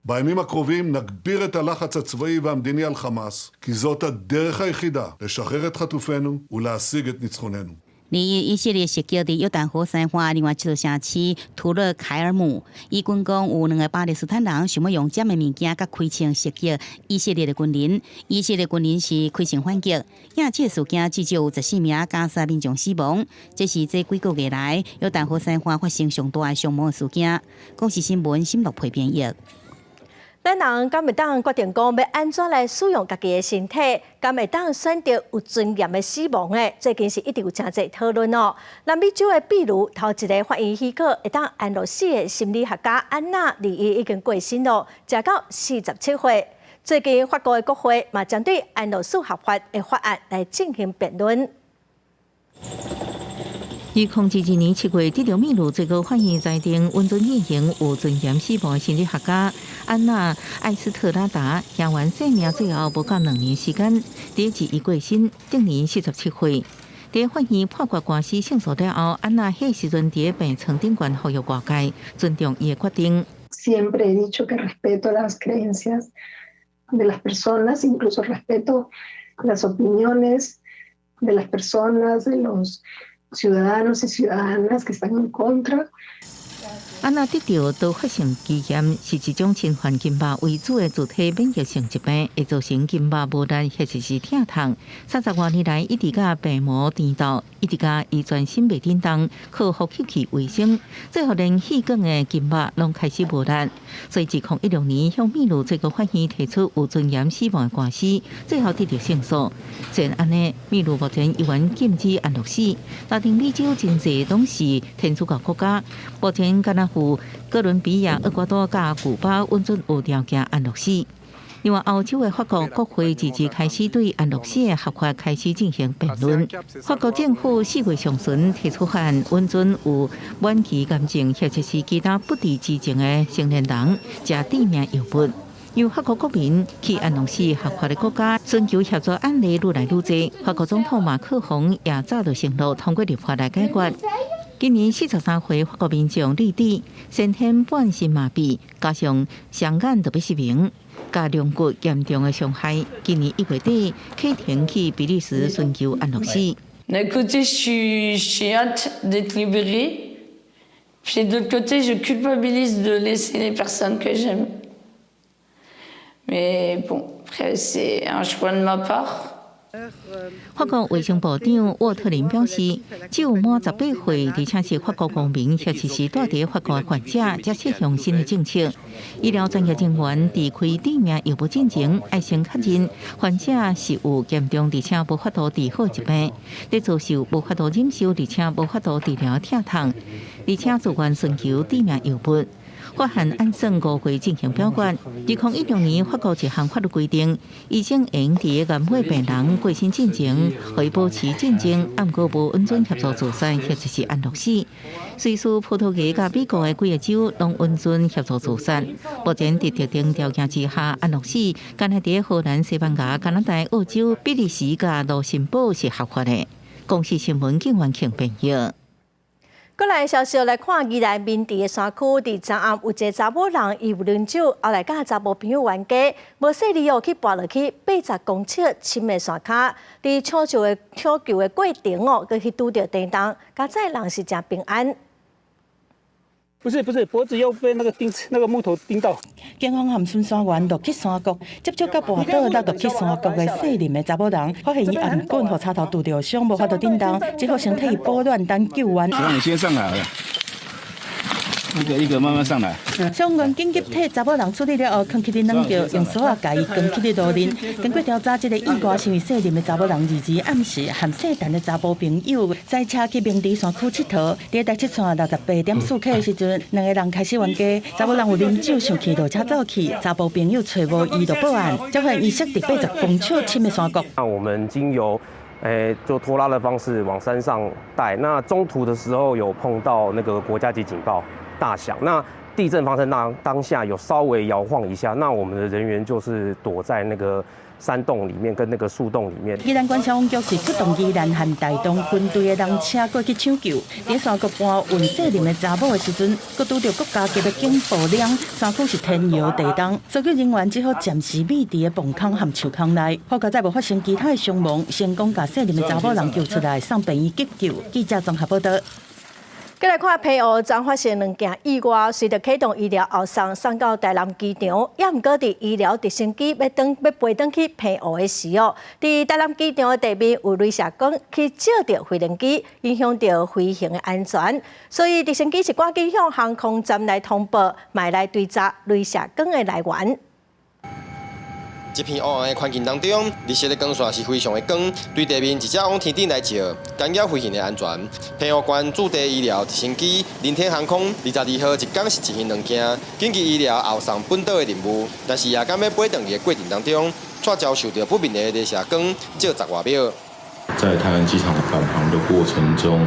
בימים הקרובים נגביר את הלחץ הצבאי והמדיני על חמאס, כי זאת הדרך היחידה לשחרר את חטופינו ולהשיג את ניצחוננו. 21以色列襲擊佇約旦河西岸另外一座城市圖勒凱爾姆，以軍講有兩個巴勒斯坦人想欲用尖的物件佮開槍襲擊以色列的軍人，以色列軍人是開槍反擊，這個事件至少有14名加沙民眾死亡，這是這幾個月來約旦河西岸發生上大的傷亡事件。公視新聞新樂培編譯。咱人敢會當決定講欲按怎來使用家己的身體，敢會當選擇有尊嚴的死亡的？最近是一直有誠濟討論哦。南美洲的秘魯頭一个法院許可會當安樂死的心理學家安娜，21已經過身囉，食到47歲。最近法國的國會嘛針對安樂死合法的法案來進行辯論。2022年7月，得著秘魯最高法院裁定，允准進行有尊嚴死亡的心理學家安娜·艾斯特拉達，行完生命最後無夠2年時間，佇21過身，終年47歲。佇法院判決官司勝訴了後，安娜彼時陣佇病床頂懸呼籲外界尊重伊的決定。 Siempre he dicho que respeto las creencias de las personas, incluso respeto las opiniones de las personas, de los ciudadanos y ciudadanas que están en contra. 按那得著多發性肌炎是一種侵犯筋肉為主的自體免疫性疾病，會造成筋肉無力或者是疼痛。三十外年來一直佮病魔纏鬥，一直佮伊全身袂振動，靠呼吸器維生，最後連氣管的筋肉攏開始無力。所以，2016年向秘魯最高法院提出有尊嚴死亡的官司，最後得著勝訴。雖然按呢，秘魯目前依然禁止安樂死，拉丁美洲真濟攏是天主教國家，目前敢若有哥倫比亞、厄瓜多佮古巴允准有條件安樂死。另外，歐洲的法國國會自治開始對安樂死的合法開始進行辯論。法國政府4月上旬提出法案，允准有晚期癌症或者是其他不治之症的成年人食致命藥物。由法國國民去安樂死合法的國家，尋求協助案例愈來愈多。法國總統馬克宏也早就承諾通過立法來解決。今年43歲法國民眾麗蒂先天半身麻痹，加上雙眼就欲失明，佮龍骨嚴重的傷害。今年1月底啟程去比利時尋求安樂死。 D'un côté, j'ai hâte d'être libérée, puis de l'autre côté, je culpabilise de laisser les personnes que j'aime. Mais bon, après, c'est un choix de ma part. 法國衛生部長沃特林表示，只有滿18歲，而且是法國公民，或者是蹛佇法國的患者，才適用新的政策。醫療專業人員佇開致命藥物進前，愛先確認患者是有嚴重而且無法度治好疾病，佇遭受無法度忍受而且無法度治療疼痛，而且自願尋求致命藥物。法案按算5月進行表決。2016年，法國一項法律規定，醫生會用佇癌末病人過身進前，予伊保持鎮靜，毋過無允准協助自殺或者是安樂死。瑞士、葡萄牙佮美國的幾个州攏允准協助自殺。目前佇特定條件之下，安樂死敢若佇荷蘭、西班牙、加拿大、澳洲、比利時佮盧森堡是合法的。公視新聞警員慶編譯。過來消息來看，宜蘭明池的山區，佇昨暗有一个查某人，伊有啉酒，後來佮查某朋友冤家，無細膩哦去跋落去80公尺深的山跤，佇搶救的過程哦，閣去拄著地動，佳哉人是誠平安。不是不是，脖子又被那個釘那個木頭釘到。警方和巡山員落去山谷，接觸佮跋倒落落去山谷的細林的查某人，發現伊頷頸予插頭拄著傷，無法度振動，只好先替伊保暖等救援。讓你先上來，一個一個慢慢上來。消防員緊急替查某人處理了後，囥起佇軟轎，用索仔共伊扛起佇路面。經過調查，這个意外是因為細林的查某人22暗時和姓陳的查埔朋友駛車去明池山區𨑨迌，佇台七線68.4克的時陣，兩个人開始冤家。查某人有啉酒，生氣落車走去，查埔朋友揣無伊就報案，才發現伊摔佇80公尺深的山谷。那我們經由就拖拉的方式往山上帶，那中途的時候有碰到那個國家級警報大響，那地震發生當下有稍微搖晃一下，那我們的人員就是躲在那個山洞裡面跟那個樹洞裡面。宜蘭縣消防局是出動宜蘭和台東分隊的人車過去搶救，佇山谷搬運細林的查某的時陣，閣拄著國家級的警報鈴，山區是天搖地動，搜救人員只好暫時匿佇个墓坑和樹坑內。好佳哉無發生其他的傷亡，成功共細林的查某人救出來，送病院急救。記者綜合報道。過來看澎湖昨發生兩件意外，隨著啟動醫療後送送到台南機場，也毋過佇醫療直升機欲轉欲飛轉去澎湖的時哦，佇台南機場的地面有雷射光去照著飛行機，影響著飛行的安全，所以直升機是趕緊向航空站來通報，嘛來追查雷射光的來源。這片烏暗的環境當中，綠色的光線是非常的光，對地面一隻往天頂來照，干擾飛行的安全。澎湖縣駐地醫療直升機林天航空22號一工是執行兩件緊急醫療後送本島的任務，但是夜間欲飛轉去的過程當中，卻遭受著不明的雷射光照十外秒。在台南機場返航的過程中，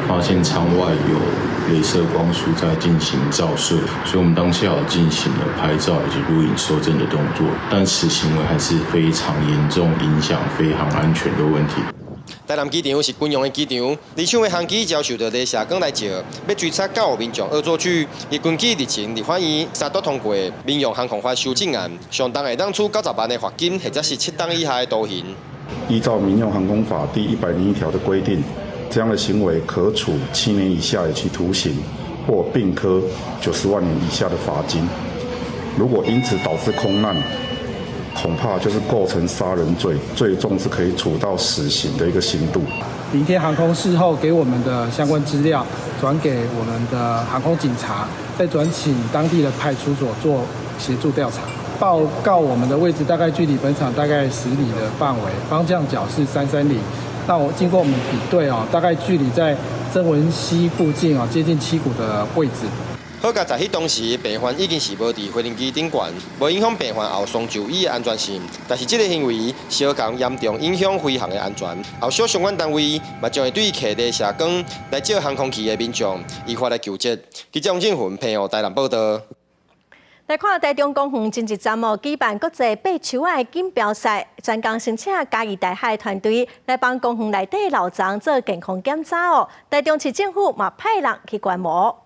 發現艙外有雷射光束在進行照射，所以我們當下有進行了拍照以及錄影收證的動作，但此行為還是非常嚴重影響飛航安全的問題。台南機場是軍用的機場，離場的航機遭受著雷射光來照，欲追查敢有民眾惡作劇，伊根據日前立法院三讀通過《民用航空法》修正案，上重會當處90萬的罰金，或者是7冬以下的徒刑。依照《民用航空法》第101條的規定，這樣的行為可處7年以下有期徒刑，或併科90萬元以下的罰金。如果因此導致空難，恐怕就是構成殺人罪，最重是可以處到死刑的一個刑度。凌天航空事後給我們的相關資料，轉給我們的航空警察，再轉請當地的派出所做協助調查。報告我們的位置大概距離本場大概10里的範圍，方向角是330。那我經過我們比對哦，大概距離在曾文溪附近哦，接近七股的位置。好佳哉彼當時，病患已經是無佇飛行機頂懸，無影響病患後送就醫的安全性。但是這個行為相當嚴重影響飛航的安全。後續相關單位嘛將會對携鐳射光來照航空器的民眾依法來究責。記者王振雲澎湖台南報道。來看台中公園前一站哦，舉辦國際爬樹仔錦標賽，專工申請嘉義大學團隊來幫公園內底老欉做健康檢查哦。台中市政府嘛派人去觀摩。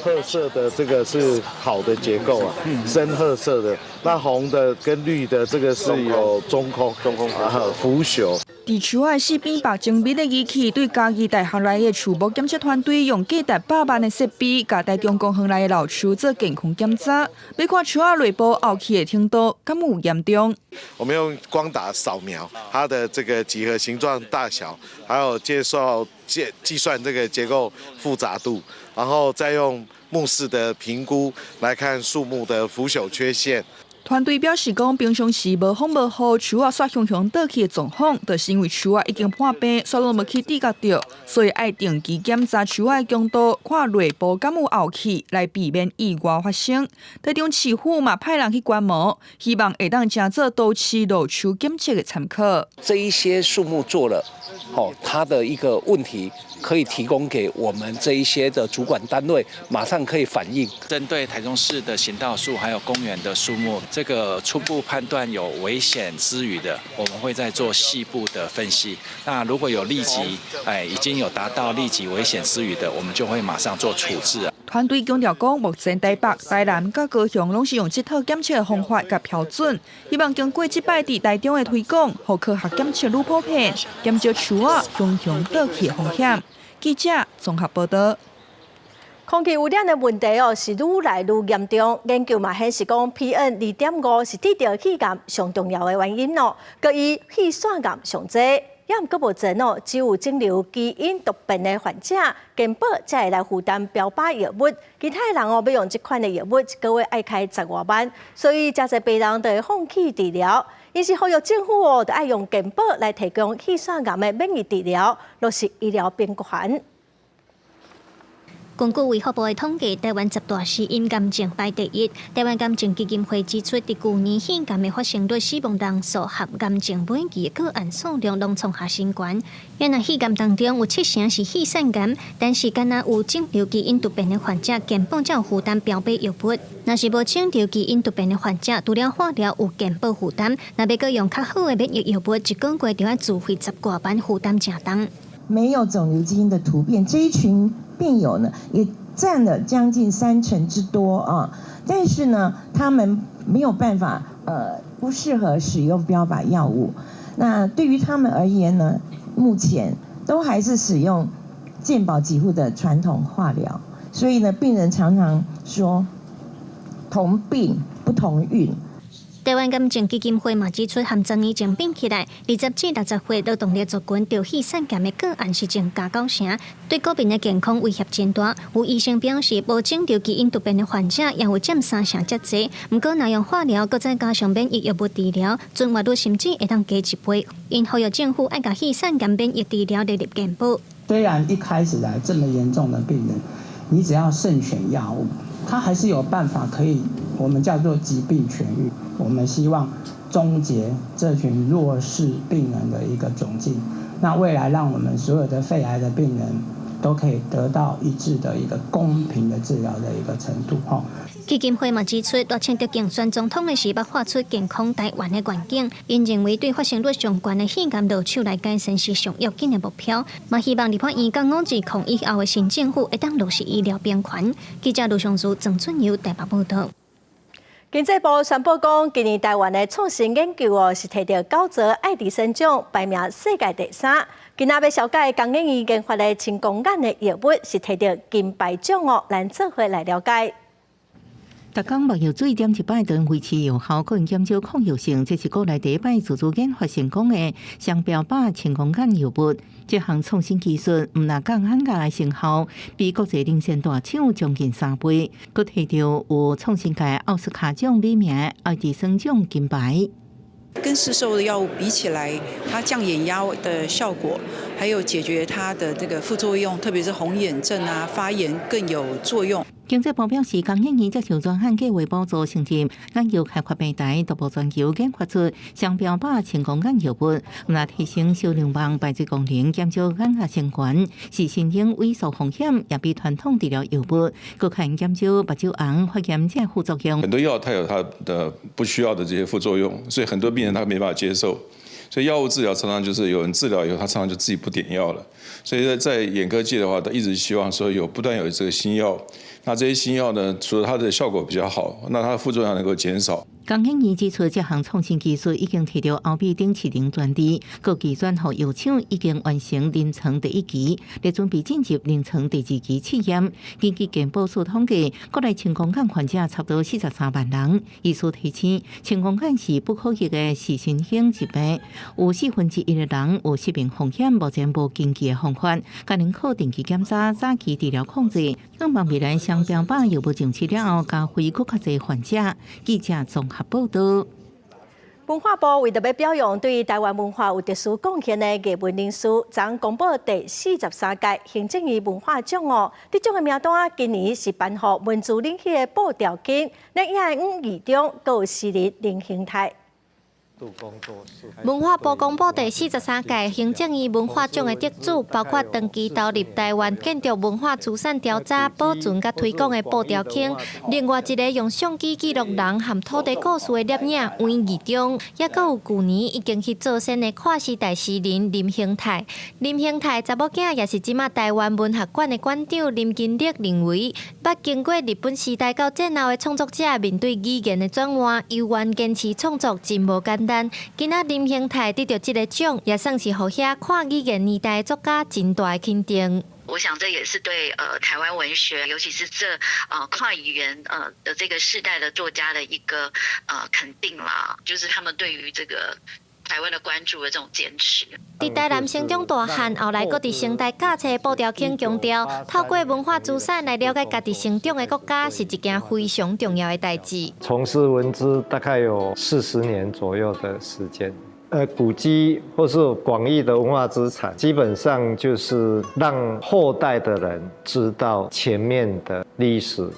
褐色的這個是好的結構啊，深褐色的。那紅的跟綠的這個是有中空，中空啊腐朽。佇樹仔四邊綁精密的儀器，對嘉義大學來的樹木檢測團隊用價值百萬的設備，共台中公園內的老樹做健康檢查，欲看樹仔內部漚去的程度敢有嚴重。我們用光達掃描它的這個幾何形狀、大小，還有接受計計算這個結構複雜度，然後再用目視的評估來看樹木的腐朽缺陷。團隊表示講，平常時無風無雨，樹仔煞雄雄倒去的狀況，就是因為樹仔已經破病，煞攏無去知覺著，所以愛定期檢查樹仔的強度，看內部敢有漚去，來避免意外發生。台中市府嘛派人去觀摩，希望會當成做都市老樹檢測的參考。這一些樹木做了，哦，它的一個問題可以提供給我們這一些的主管單位，馬上可以反映。針對台中市的行道樹還有公園的樹木，這個初步判斷有危險之虞的，我們會再做細部的分析。那如果有立即，哎，已經有達到立即危險之虞的，我們就會馬上做處置。團隊強調講，目前台北、台南佮高雄攏是用這套檢測的方法佮標準，希望經過這擺佇台中的推廣，予科學檢測愈普遍，減少樹仔雄雄倒去的風險。記者綜合報道。空氣污染的問題哦，是愈來愈嚴重。研究嘛顯示講，PM 2.5是得著肺癌上重要的原因哦。閣以肺腺癌上濟，也毋過目前哦，只有腫瘤基因突變的患者，健保才會來負擔標靶藥物。其他人哦，欲用這款的藥物，一個月愛開十外萬，所以誠濟病人就會放棄治療。因此呼籲政府哦，著愛用健保來提供肺腺癌的免疫治療，落實醫療平權。根據衛福部的統計，台灣十大死因癌症排第一。台灣癌症基金會指出，佇舊年肺癌的發生率、死亡人數和癌症晚期的個案數量攏創下新高。原來肺癌當中有七成是肺腺癌，但是干焦有腫瘤基因突變的患者，健保才有負擔標靶藥物。若是無腫瘤基因突變的患者，除了化療有健保負擔，若欲閣用較好的免疫藥物，一個月就愛自費十外萬，負擔誠重。沒有腫瘤基因的突變，這一群病友呢，也佔了將近三成之多啊。但是呢，他們沒有辦法，不適合使用標靶藥物。那對於他們而言呢，目前都還是使用健保給付的傳統化療。所以呢，病人常常說，同病不同運。台灣癌症基金會嘛指出，和十年前比起來，20至60歲勞動力族群著肺腺癌的個案是增加九成，對國民的健康威脅真大。有醫生表示，無腫瘤基因突變的患者也有佔三成遮濟，毋過若用化療，閣再加上免疫藥物治療，存活率甚至會當加一倍。𪜶呼籲政府愛共肺腺癌免疫治療列入健保。雖然一開始來這麼嚴重的病人，你只要慎選藥物，他還是有辦法可以，我們叫做疾病痊癒。我們希望終結這群弱勢病人的一個窘境，那未來讓我們所有的肺癌的病人都可以得到一致的一個公平的治療的一個程度。吼。基金會嘛指出，賴清德競選總統的時，捌畫出健康台灣的願景，𪜶認為對發生率上懸的肺癌落手來改善是上要緊的目標，嘛希望立法院佮510以後的新政府會當落實醫療平權。記者盧尚書、鄭俊友台北報道。經濟部宣布講，今年台灣的創新研究哦是提著九座愛迪生獎，排名世界第三。今仔欲紹介工研院研發的青光眼的藥物是提著金牌獎哦，咱做伙來了解。逐工目藥水點一擺，當維持藥效，閣減少抗藥性，這是國內第一擺自主研發成功的雙標靶青光眼藥物。這項創新技術毋但降眼壓的成效，比國際領先大廠將近3倍，閣提著有創新界奧斯卡獎美名愛迪生獎金牌。跟市售的藥物比起來，它降眼壓的效果，還有解決它的這個副作用，特別是紅眼症啊、發炎更有作用。經濟部表示，工研院接受專項計劃補助，成立眼藥開發平台，獨步全球研發出雙標靶青光眼藥物，毋但提升小流氓排水功能，減少眼壓升懸，視神經萎縮風險，也比傳統治療藥物閣較減少目睭紅、發炎這副作用。很多藥它有它的不需要的這些副作用，所以很多病人他沒辦法接受。所以藥物治療常常就是有人治療以後，他常常就自己不點藥了。所以在眼科界的話，他一直希望說有不斷有這個新藥。那這些新藥呢，除了它的效果比較好，那它的副作用能夠減少。工研院指出，這項創新技術已經提著歐美頂市場專利，閣技轉予藥廠已經完成臨床第一期，咧準備進入臨床第二期試驗。根據健保署統計，國內青光眼患者差不多43萬人。醫師提醒，青光眼是不可逆的視神經疾病，有1/4的人有失明風險，目前無根治的方法，干焦靠定期檢查、早期治療控制。希望未來雙標靶藥物上市了後，加惠閣較濟患者。記者綜合報道。文化部為著欲表揚對臺灣文化有特殊貢獻的藝文人士，昨公布第43屆行政院文化獎哦。得獎的名單今年是頒予文字領域的布兆金，攝影的黃義中，閣有詩人林興泰。文化部公布第四十三屆行政院文化獎的得主，包括長期投入臺灣建築文化資產調查、保存佮推廣的布兆金，另外一个用相機記錄人和土地故事的攝影黃義中，抑閣有舊年已經去做仙的跨時代詩人林興泰。林興泰查某囝也是這馬臺灣文學館的館長林金力認為，捌經過日本時代到戰後的創作者面對語言的轉換，猶原堅持創作真無簡單。今仔林興泰得著這个獎，也算是予遐跨語言年代的作家真大的肯定。我想這也是對臺灣文學，尤其是這跨語言的這個世代的作家的一個肯定啦，就是他們對於這個臺灣的關注的這種堅持。佇台南成長大漢，後來閣佇成大教冊布兆金強調，透過文化資產來了解家己成長的國家，是一件非常重要的代誌。從事文字大概有40年左右的時間。古蹟或是廣義的文化資產，基本上就是讓後代的人知道前面的歷史。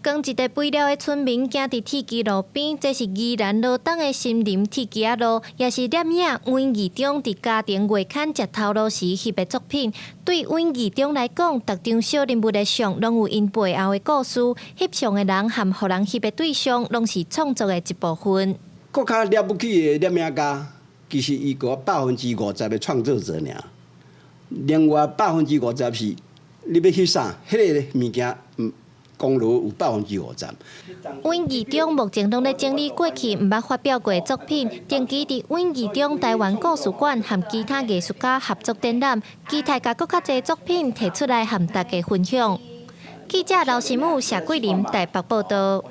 扛一袋肥料的村民行佇鐵枝路邊，這是宜蘭羅東的森林鐵枝仔路，也是攝影黃義中佇家庭月刊食頭路時翕的作品。對黃義中來講，逐張小人物的相攏有𪜶背後的故事，翕相的人和予人翕的對象，攏是創作的一部分。閣較了不起的攝影家，其實伊閣50%的創作者爾，另外50%是你欲翕啥，彼个物件，功勞有50%。黃義中目前攏咧整理過去毋捌發表過的作品，定期佇黃義中臺灣故事館和其他藝術家合作展覽，期待共閣較濟作品提出來和大家分享。記者劉新武、謝桂林台北報道。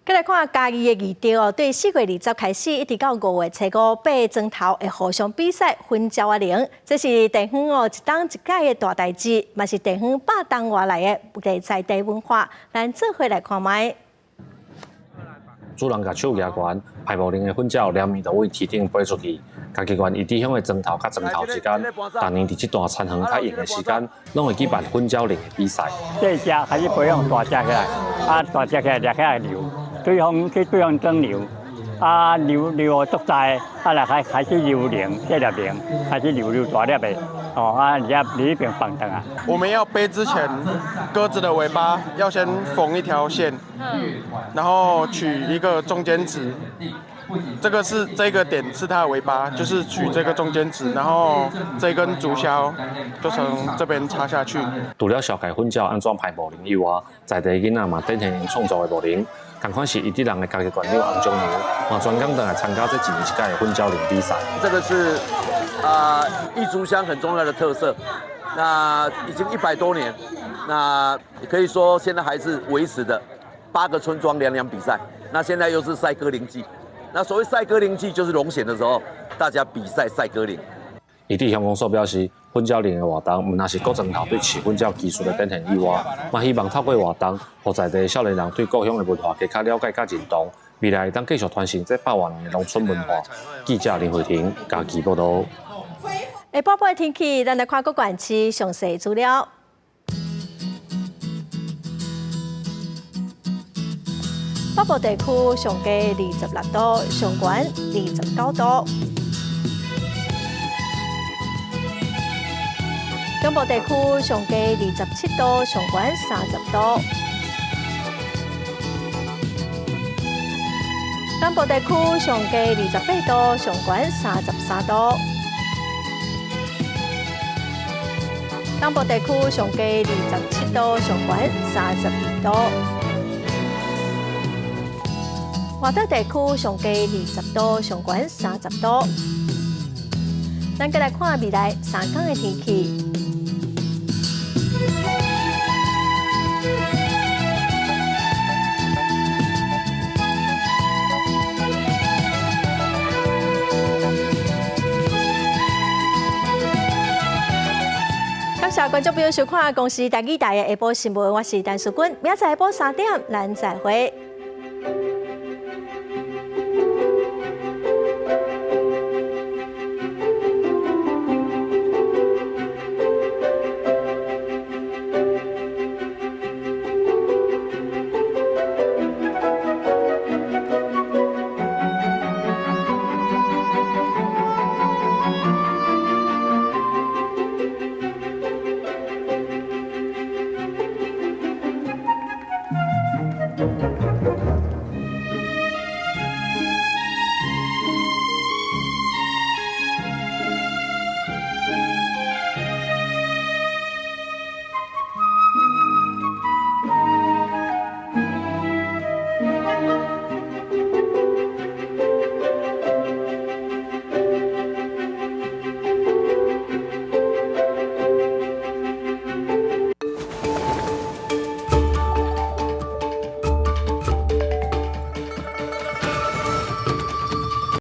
閣來看嘉義的義德哦，對4月20開始，一直到5月初5，八个莊頭會互相比賽粉鳥仔鈴，這是地方哦一冬一屆的大代誌，嘛是地方百冬外來的在地文化。咱做伙來看覓。主人共手舉懸，排木鈴的粉鳥連綿就對天頂飛出去。嘉義縣義德鄉的莊頭佮莊頭之間，逐年佇這段田園較閒的時間，攏會舉辦粉鳥鈴的比賽。這隻開始培養大隻起來，啊大隻起來掠起來遛，對方去對方莊遛，啊遛遛予足大，啊來開始遛鈴，這粒鈴開始遛遛大粒的，哦啊而且佇彼邊放轉啊。我們要飛之前，鴿子的尾巴要先縫一條線，然後取一個中間值。這個是這個點是它的尾巴，就是取這個中間值，然後這根竹簫就從這邊插下去。除了紹介粉鳥按怎排木鈴以外，在地囡仔嘛展現𪜶創作的木鈴，仝款是義德人的嘉義縣長洪仲良，嘛專工轉來參加這一年一屆的粉鳥鈴比賽。這個是义竹乡很重要的特色。那已經100多年，那可以說現在還是維持的八個村莊兩兩比賽。那現在又是賽歌苓季，那所謂賽歌苓季就是農閒的時候，大家比賽賽歌苓。伊佇鄉公所表示，粉鳥苓的活動，毋但是古莊頭對飼粉鳥技術的展現以外，嘛希望透過活動，予在地少年人對故鄉的文化加較了解、佮認同，未來會當繼續傳承這百外年的農村文化。記者林慧婷嘉義報導。下晡晡的天氣，咱來看各縣市詳細資料。北部地區上低26度，上懸29度。中部地區上低27度，上懸30度。南部地區上低28度，上懸33度。東部地區上低27度，上懸32度。外島地區上低20度，上懸30度。咱閣來看未來3天的天氣。感謝觀眾朋友收看《公視台語台》的下晡新聞，我是陳淑君，明仔載下晡3點，咱再會。